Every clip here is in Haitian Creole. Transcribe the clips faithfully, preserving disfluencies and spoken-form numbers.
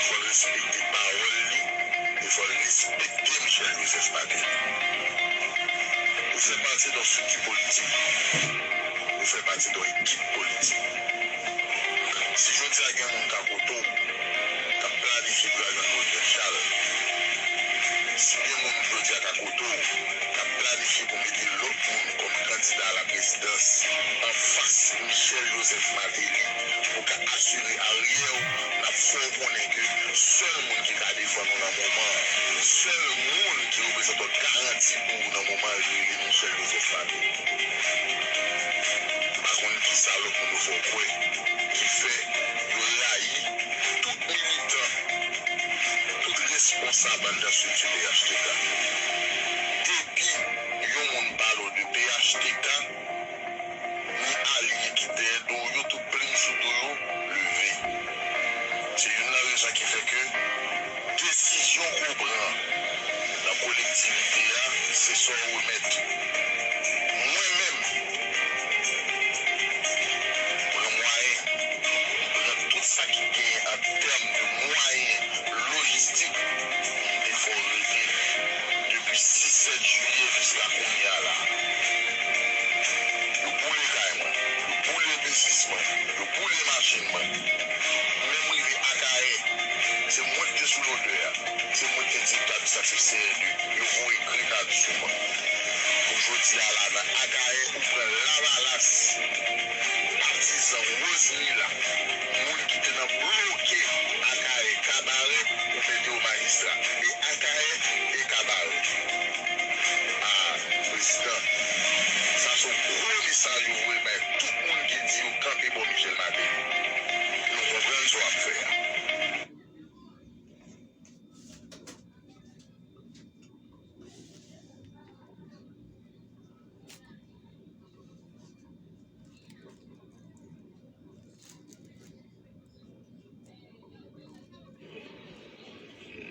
Fò l respekte pawòl li, e fò l respekte Michel Joseph Martelly. Ou fè pati de yon estrikti politik, ou fè pati de yon ekip politik. Si jodi a gen moun ka kote w, k ap planifye pou y al jwenn Olivier Charles, si gen moun jodi a ka kote w, k ap planifye pou mete lòt moun kòm kandida a la prezidans anfas Michel Joseph Martelly pou ka asire aryè w, n ap fè w konnen ke sèl moun ki ka defann ou nan moman an, sèl moun ki reprezante yon garanti pou ou nan moman an, li rele Michel Joseph Martelly. M pa konn kisa lòt moun yo fè w kwè ki fè yo rayi tout militan, tout responsab anndan estrikti P H T K. Depi yon moun pale w de P H T K, ni alye ki dèyè do w yo, tout plim sou do yo leve. Se youn nan rezon ki fè ke desizyon ke w pran nan kolektivite a, se sa w remèt. Mwen menm, pran mwayen, pran tout sa ki genyen an tèm de mwayen lojistik, m te fè w rete depi sis sèt jiyè jiska kounye a la. Yo boule kay mwen, yo boule biznis mwen, yo boule machin mwen. M menm rive Akayè, se mwen ki te sou lòdè a, se mwen ki te direktè administratif C R D, yo voye grenad sou mwen. Pou jodi a la, nan Akayè, ou pran Lavalas, patizan Rosemila, moun ki te nan bloke Akayè, Kabarè, ou mete yo majistra. E Akayè, e Kabarè. A, prezidan, sa se yon gwo mesaj ou voye bay tout moun ki di yo kanpe bò Michel Martelly. Nou konprann sa w ap fè a.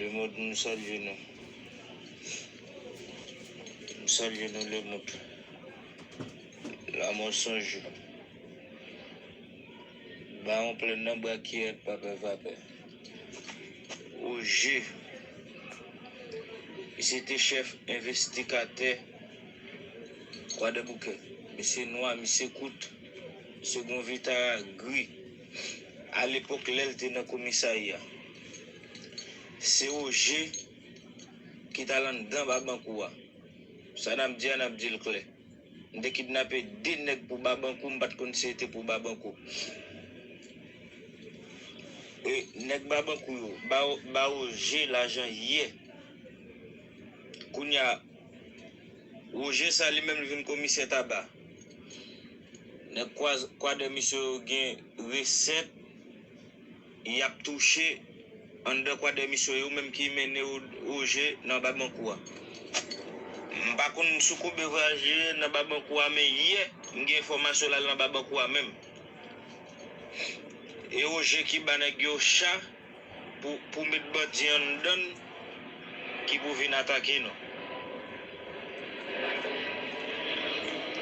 Lemond, m salye nou. M salye nou, Lemond. Lanmò sonje. Bawon plèn nan brakiyèt pa pè vapè. Oje, misye te chèf envestigatè Kwadèboukè. Misye nwa, misye kout, misye gen yon vi tara gri. Alepòk, lè l te nan komisarya, se Oje ki t al anndan Babankou a. Sa n ap di a, n ap di l klè. M te kidnape de nèg pou Babankou, m pa t konn si se te pou Babankou. E nèg Babankou yo ba, ba Oje lajan yè. Kounye a, Oje sa li menm li vin komisè Taba. Nèg Kwa-, Kwadè misye yo gen resèt y ap touche anndan Kwadè misye yo, menm ki mennen O-, Oje nan Babankou a. M pa konn sou konbyen vwayaj li ye nan Babankou a, men yè m gen enfòmasyon l al nan Babankou a menm. E Oje ki ba nèg yo cha pou, pou met bandi anndan l ki pou vin atake nou.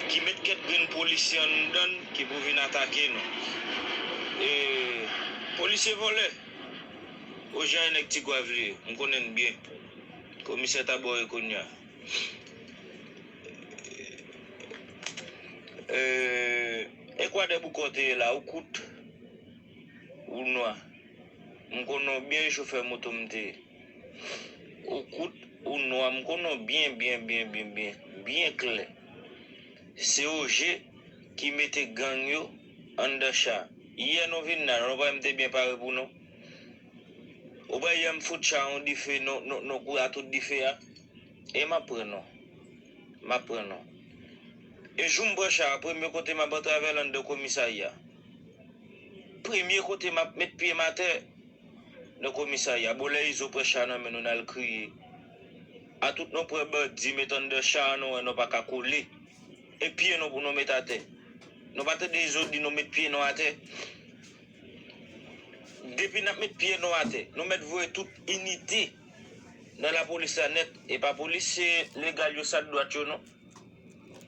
Ki met kèk grenn polisye anndan l ki pou vin atake nou. E, polisye vòlè. Oje a e nèg Tigwav li ye, m konnen l byen. Komisè Taba w ye kounye a. E, e Kwadèboukè w te ye la, ou kout, ou nwa. M konnen w byen, e chofè moto m te ye. Ou kout, ou nwa, m konnen w byen, byen, byen, byen, byen, byen klè. Se Oje ki mete gang yo anndan cha. Yè nou vin la, nou pa wè m te byen pare pou nou. Ou pa yè m fout cha yon dife, nou, nou, nou kouri a tout dife a. E m ap pran nou. M ap pran nou. E jou m pran cha a, premye kote m ap antre avè l anndan komisarya. Premye kote m ap met pye m atè nan komisarya. Bon, lè Izo pran cha nan men nou, n al kriye. A tout nou pran bandi, met anndan cha a, nou wè nou pa ka kole. E pye nou pou nou met atè. Nou pa tande Izo di nou met pye nou atè. Depi n ap met pye nou atè, nou mèt voye tout inite nan lapolis la nèt. E pa polisye legal yo, sa t dwat yo, non.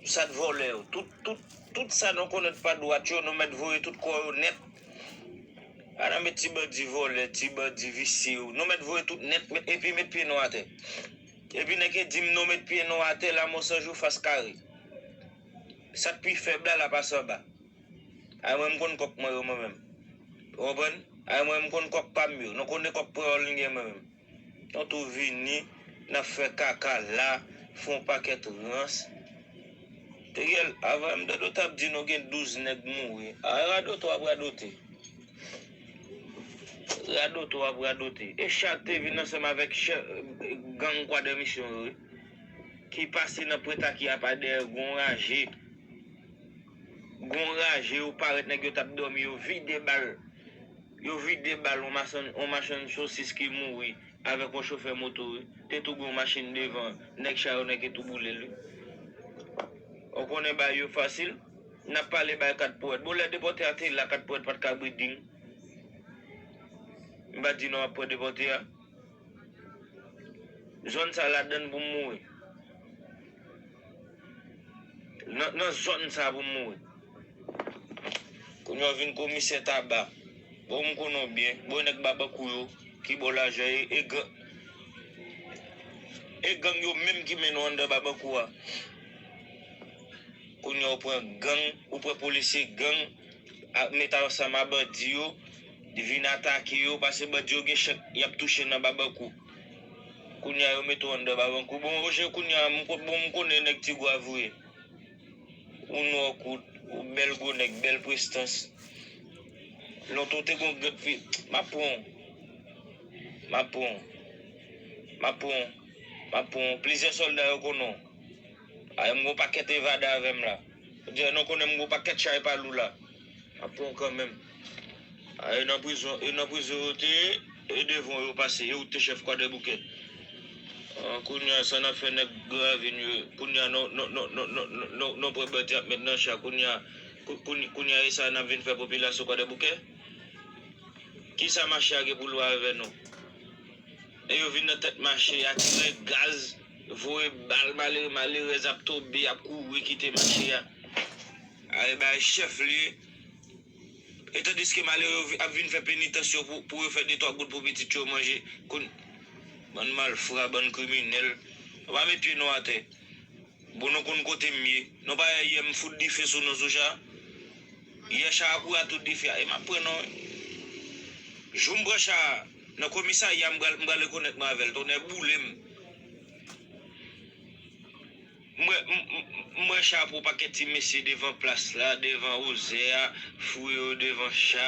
Sa t vòlè yo. Tout, tout, tout sa nou konèt pa dwat yo, nou mèt voye tout kò yo nèt. Pa nan met ti bandi vòlè, ti bandi visye yo. Nou mèt voye tout nèt, met, epi met pye nou atè. Epi nèg yo di m nou met pye nou atè, Lanmò San Jou fas kare. Sa k pi fèb la, l ap pase anba. Ay mwen, m konn kòk mwen yo, mwen menm. Ou konprann? Ay mwen, m konn kòk pa m yo. Nou konnen kòk pawòl n gen, mwen menm. Nou tou vini, n ap fè kaka la, fè yon pakèt rans. Te gèl, avan m tande w t ap di nou gen douz nèg mouri. A, radote w ap radote. Radote w ap radote. E chak te vin ansanm avèk gang Kwadèmisyon yo, wi. Ki pase nan Pwentaki apa dèyè gon raje. Gon raje, yo parèt, nèg yo t ap dòmi, yo vide bal. Yo vide bal, yon machann, yon machann sosis ki mouri avèk yon chofè moto, wi. Te tou gen yon machin devan, nèg cha yo, nèg yo tou boule l, wi. Ou konnen bagay yo fasil. N ap pale bay Kat Powèt. Bon, lè depòte a te la, Kat Powèt pa t ka breeding. M pa t di non, m ap pran depòte a. Zòn sa ladann pou m mouri. Nan, nan zòn sa pou m mouri. Kounye a w vin komisè Taba. Bon, m konnen w byen. Bon, nèg Babankou yo ki ba w lajan e, e gang, e gang yo menm ki mennen w anndan Babankou a. Kounye a w pran gang, ou pran polisye gang, a, met ansanm a bandi yo, vin atake yo, paske bandi yo gen chèk y ap touche nan Babankou. Kounye a yo mete w anndan Babankou. Bon, Roger, kounye a, m kon-, bon, m konnen nèg Ti Gwav ou ye. Ou nò kout, ou bèl gwo nèg, bèl prestans. Lontan w te gon grenn fi, m ap pran w. M ap pran w. M ap pran w. M ap pran w. Plizyè sòlda yo konnen w. Ay, m gon pakèt evade avè m la. Jodi a, nou konnen m gon pakèt chay pa lou la. M ap pran w kanmenm. Ay, e nan prizon, e nan prizon yo te ye, e devan yo pase, e ou te chèf Kwadèboukè. Ah, kounye a, sa n ap fè nèg Gran Ravin yo. Kounye a, nou, nou, nou pran bandi ap met nan cha. Kounye a, kou-, kounye, kounye a, e sa n ap vin fè popilasyon Kwadèboukè? Kisa mache a gen pou l wè avè nou? E yo vin nan tèt mache a, tire gaz, voye bal, malere, malerèz ap tonbe, ap kouri kite mache a. A, e bay chèf li ye. E tandiske malere yo vi-, ap vin fè penitans yo pou, pou yo fè de twa goud pou pitit yo manje. Koun-, bann malfra, bann kriminèl. Nou pa met pye nou atè. Bon, nou konn kote m ye. Nou pa wè yè m fout dife sou nou sou cha? Yè cha a kouri a tout dife a. E m ap pran non. Jou m pran cha a, nan komisarya m pral, m pral rekonèt mwen avè l. Tonnè boule m. M wè, m, m, m wè cha pou pakèt ti mesye devan plas la, devan ozè a, foure yo devan cha.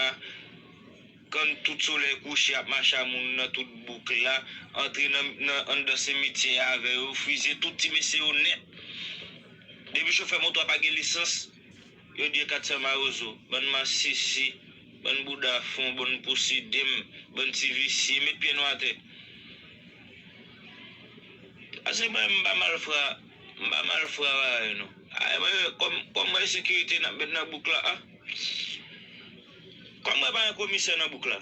Kann tout solèy kouche ap mache a moun nan tout bouk la, antre nan, nan, anndan simityè a avè yo, fize tout ti mesye yo nèt. Depi chofè moto a pa gen lisans, yo di e kat san mawozo, bann masisi, bann bouda fon, bann pouside m, bann ti visye, met pye nou atè. Ase mwen, m pa malfra, m pa malfra bagay non. Ay, mwen, kòm, kòm mwen sekirite n ap met nan bouk la, a. Kòm mwen pa gen komisè nan bouk la.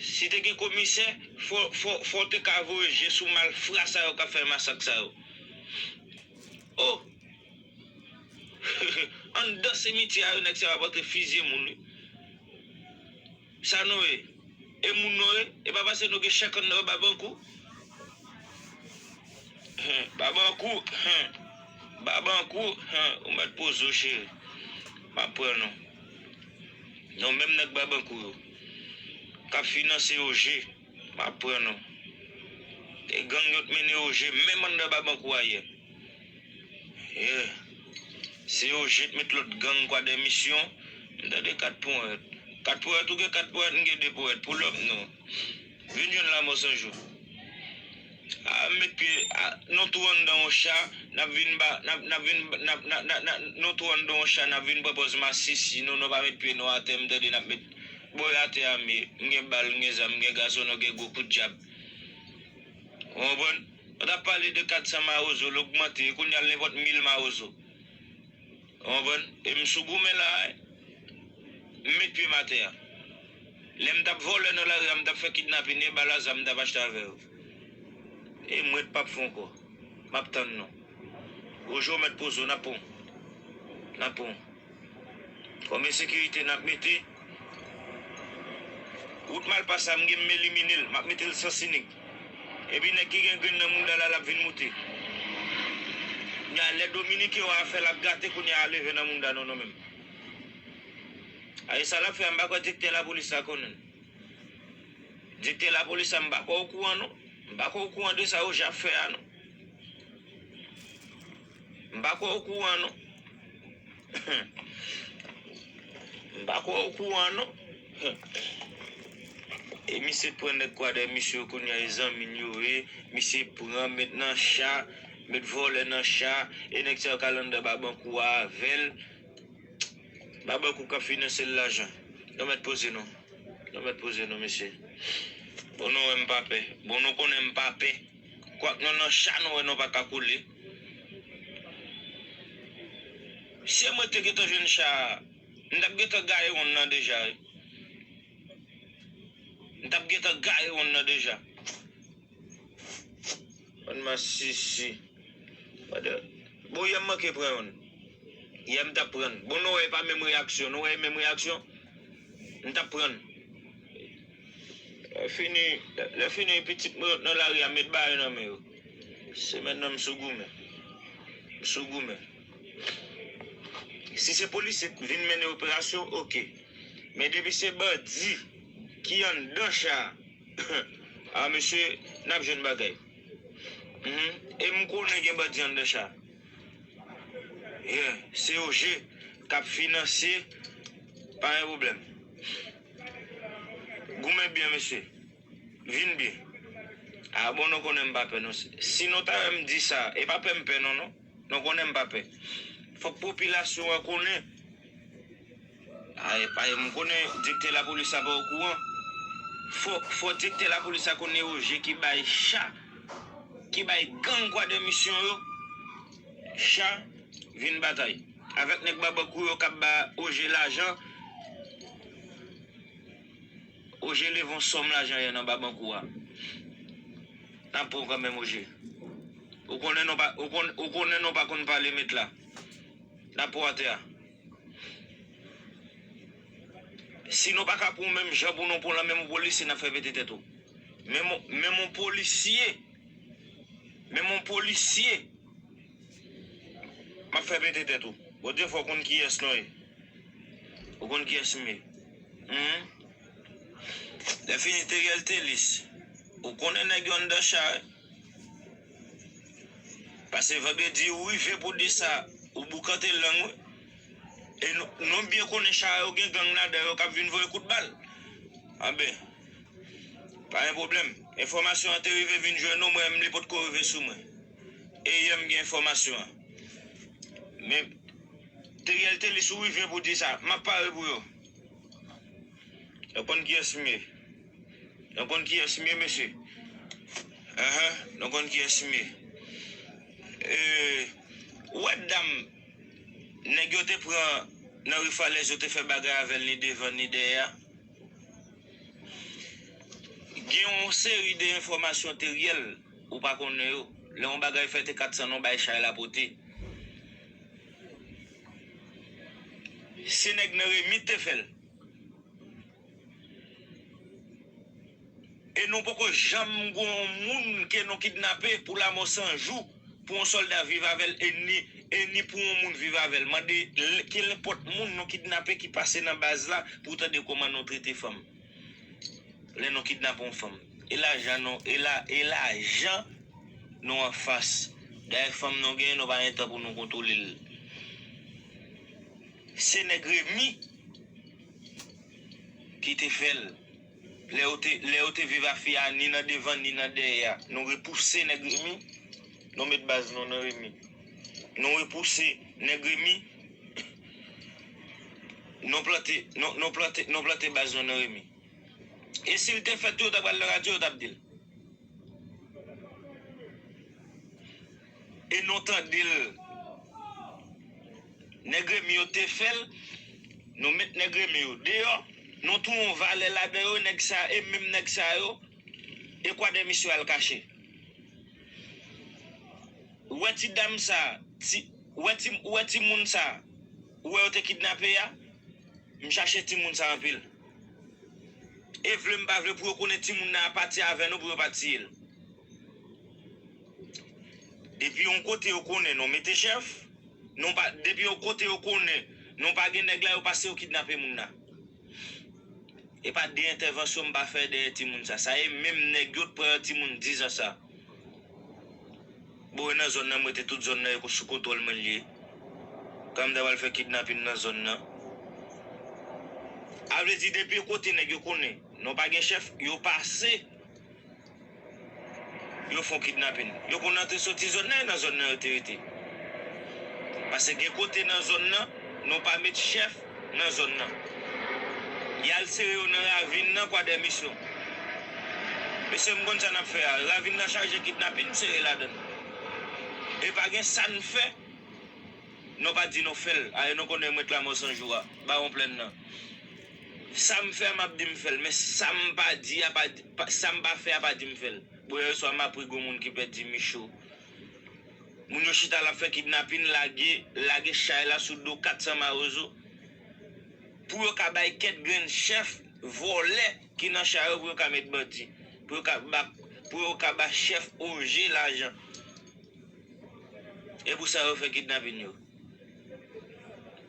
Si te gen komisè, fò, fò, fò w te ka voye je sou malfra sa yo k ap fè masak sa yo. Oh! Anndan simityè a yo, nèg sa yo ap antre fizye moun, wi. Sa nou ye? E moun nou ye? E pa paske nou gen chèk anndan Babankou? Hen, Babankou, hen. Babankou, hen. Ou mèt poze w, cheri. M ap pran nou. Nou menm nèg Babankou yo, k ap finanse yo je, m ap pran nou. E gang yo t mennen yo je, menm anndan Babankou a yè. Yeah. Se yo je t met lòt gang Kwadèmisyon. M tande kat powèt. Kat powèt, ou gen kat powèt, m gen de powèt. Pull up nou. Vin jwenn Lanmò San Jou. A, met pye, a, nou tou anndan yon cha, n ap vin ba, n ap, n ap vin, n ap, n ap, n ap, n ap, nou tou anndan yon cha, n ap vin pran pòz masisi, nou, nou pa met pye nou atè, m tande n ap met bòy atè a m ye, m gen bal, m gen zam, m gen gason, nou gen gwo kout djab. Ou konprann? Nou t ap pale de kat san mawozo, l ogmante, kounye a l nenpòt mil mawozo. Ou konprann? E m sou goumen la, m met pye m atè a. Lè m t ap vòlè nan lari a, m t ap fè kidnapin, e bal a zam m t ap achte avè yo. E m ret p ap fè ankò. M ap tann nou. Oje w mèt poze w, n ap pran w. N ap pran w. Kòm ensekirite n ap mete, Wout Malpa sa, m gen m elimine l, m ap mete l Sans Unique. Epi nèg ki gen grenn nan mouda l la, l ap vin moute. Kounye a, lè Dominiken yo a fè l ap gate, kounye a, leve nan mouda nou, nou menm. Ayi sa l ap fè a, m pa kwè direktè lapolis la konnen l. Direktè lapolis la, m pa kwè okouran, non. M pa kwè okouran de sa Roger ap fè a, non. M pa kwè okouran, non. M pa kwè okouran, non. E misye pran nèg Kwadèmisyon kounye a, e zanmi n yo ye. Misye pran, met nan cha, met vòlè nan cha, e nèg sa yo k al anndan Babankou a avè l. Babankou k ap finanse l lajan. Nou mèt poze nou. Nou mèt poze nou, mesye. Bon, nou wè m pa pè. Bon, nou konnen m pa pè. Kwak nou nan cha, nou wè nou pa ka kole. Si mwen te gentan jwenn cha a, m t ap gentan gaye wonn nan deja, wi. M t ap gentan gaye wonn nan deja. Wonn masisi. Bon, yè m manke pran yonn. Yè m t ap pran l. Bon, nou wè, e pa menm reyaksyon. Nou wè, e menm reyaksyon. M t ap pran l. Lè fini, lè, lè fini, pitit mwen nan lari a, met bagay nan men yo. Se mentnan m sou goumen. M sou goumen. Si se polisye k vin mennen operasyon, oke. Men depi se bandi ki anndan cha a, a, mesye, n ap jwenn bagay. Mhm. E m konnen gen bandi anndan cha. Yeah, se Roger k ap finanse, pa gen pwoblèm. Goumen byen, mesye. Vin byen. A bon, nou konnen m pa pè non. Si nou ta wè m di sa, e pa pè m pè non, non. Nou konnen m pa pè. Fòk popilasyon an konnen. A, e pa, m konnen direktè lapolis la pa okouran. Fò, fò direktè lapolis la konnen Roger ki bay cha, ki bay gang Kwadèmisyon yo cha, vin batay. Avèk nèg Babankou yo k ap ba Roger lajan, Roger leve yon sòm lajan yè nan Babankou a. N ap pran w kanmenm, Roger. Ou konnen nou pa, ou konn, ou konnen nou pa konn pale, met la. N ap pran w atè a. Si nou pa ka pran w menm jan pou nou pran w la, menm yon polisye, n ap fè pete tèt ou. Menm, menm yon polisye. Menm yon polisye. M ap fè pete tèt ou. Bondye fè w konn kiyès nou ye. Ou konn kiyès m ye. Hum. Lè fini, Teriel Telis. Ou konnen nèg yo anndan cha, wi. Paske vandredi ou rive pou di sa, ou boukante lang, wi. E nou, nou byen konnen cha yo gen gang ladan yo k ap vin voye kout bal. Anben, pa gen pwoblèm. Enfòmasyon an te rive vin jwenn nou, mwen menm li potko rive sou mwen. E yè m gen enfòmasyon an. Men, Teriel Telis ou rive pou di sa, m ap pare pou yo. Nou konn kiyès m ye. Nou konn kiyès m ye, mesye. Ahan, nou konn kiyès m ye. E, ou wè dam, nèg yo te pran nan ri Falèz, yo te fè bagay avè l ni devan ni dèyè a. Gen yon seri de enfòmasyon, Teriel, ou pa konnen yo. Lè yon bagay fèt, e kat san non bay chay la pote. Se nèg nan Remi te fè l. E nou poko janm gon moun ke nou kidnape pou lanmò san jou, pou yon sòlda viv avè l, e ni, e ni pou yon moun viv avè l. Mande l, kenenpòt moun nou kidnape ki pase nan baz la pou tande kòman nou trete fanm. Lè nou kidnape yon fanm. E lajan nou, e la, e lajan nou anfas. Dayè fanm nou genyen, nou pa gen tan pou nou kontwole l. Se nèg Remi ki te fè l. Lè yo te, lè yo te viv a fi a, ni nan devan, ni nan dèyè a. Nou repouse nèg Remi, nou met baz nou nan Remi. Nou repouse nèg Remi, nou plante, nou, nou plante, nou plante baz nou nan Remi. E si l te fèt tou, yo ta pral nan radyo, yo t ap di l. E nou tande l. Nèg Remi yo te fè l, nou met nèg Remi yo deyò, nou touye yon valè ladan yo, nèg sa, e menm nèg sa yo, e Kwadèmisyon al kache. Ou wè ti dam sa, ti, ou wè ti, ou wè timoun sa, ou wè yo te kidnape a, m chache timoun sa anpil. E vle m pa vle, pou yo konnen timoun nan apati avè nou, pou yo pa tiye l. Depi yon kote yo konnen nou mete chèf, nou pa, depi yon kote yo konnen nou pa gen nèg la, yo pase yo kidnape moun nan. E pa de entèvansyon m pa fè dèyè timoun sa. Sa e menm nèg yo t pran timoun diz an sa. Bon, e nan zòn nan, m rete tout zòn nan, e sou kontwòl mwen l ye. Kan m ta pral fè kidnapin nan zòn nan. A vle di, depi kote nèg yo konnen nou pa gen chèf, yo pase, yo fè yon kidnapin. Yo konn antre soti zòn nan, e nan zòn nan yo te rete. Paske gen kote nan zòn nan, nou pa met chèf nan zòn nan. Y al sere yo nan ravin nan, Kwadèmisyon. Mesye, m konn sa n ap fè a. Ravin nan chaje kidnapin, m sere ladan l. E pa gen sa n fè, nou pa di nou fè l. Aye, nou konnen m ret Lamò San Jou a, Bawon Plèn nan. Sa m fè, m ap di m fè l. Men sa m pa di a, pa, pa, sa m pa fè a, pa di m fè l. Bon, yèswa, m apri gon moun ki pèdi Micho. Moun yo chita l ap fè kidnapin, lage, lage chay la sou do kat san mawozo. Pou yo ka bay kèk grenn chèf vòlè ki nan chay yo, pou yo ka met bandi. Pou yo ka ba, pou yo ka ba chèf O G lajan. E pou sa yo fè kidnapin yo.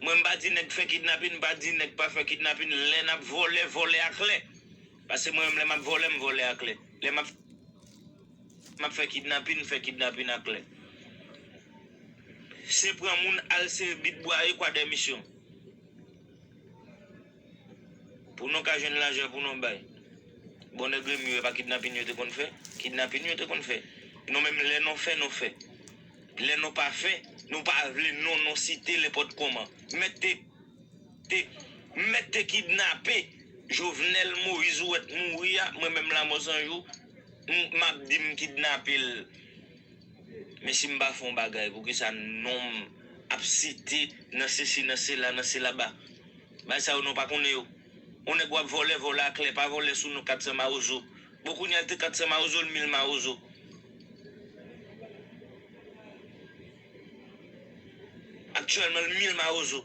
Mwen, m pa di nèg fè kidnapin, m pa di nèg pa fè kidnapin. Lè n ap vòlè, vòlè aklè. Paske mwen menm, lè m ap vòlè, m vòlè aklè. Lè m ap, m ap fè kidnapin, m fè kidnapin aklè. Se pran moun al sere bit bwa e Kwadèmisyon. Pou nou ka jwenn lajan pou nou bay. Bon, nèg Remi yo, e pa kidnapin yo te konn fè? Kidnapin yo te konn fè. Nou menm, lè nou fè, nou fè. Lè nou pa fè, nou pa vle non nou site nenpòt kòman. Mèt te, te, mèt te kidnape Jovenel Moïse, ou wè t mouri a, mwen menm Lamò San Jou, m, m ap di m kidnape l. Men si m pa fè yon bagay, poukisa non m ap site nan sesi, nan sela, nan sela ba? Bagay sa yo, nou pa konnen yo. Yon nèg w ap vòlè, vòlè aklè, pa vòlè sou non kat san mawozo. Bon, kounye a l te kat san mawozo, l mil mawozo. Aktyèlman, l mil mawozo.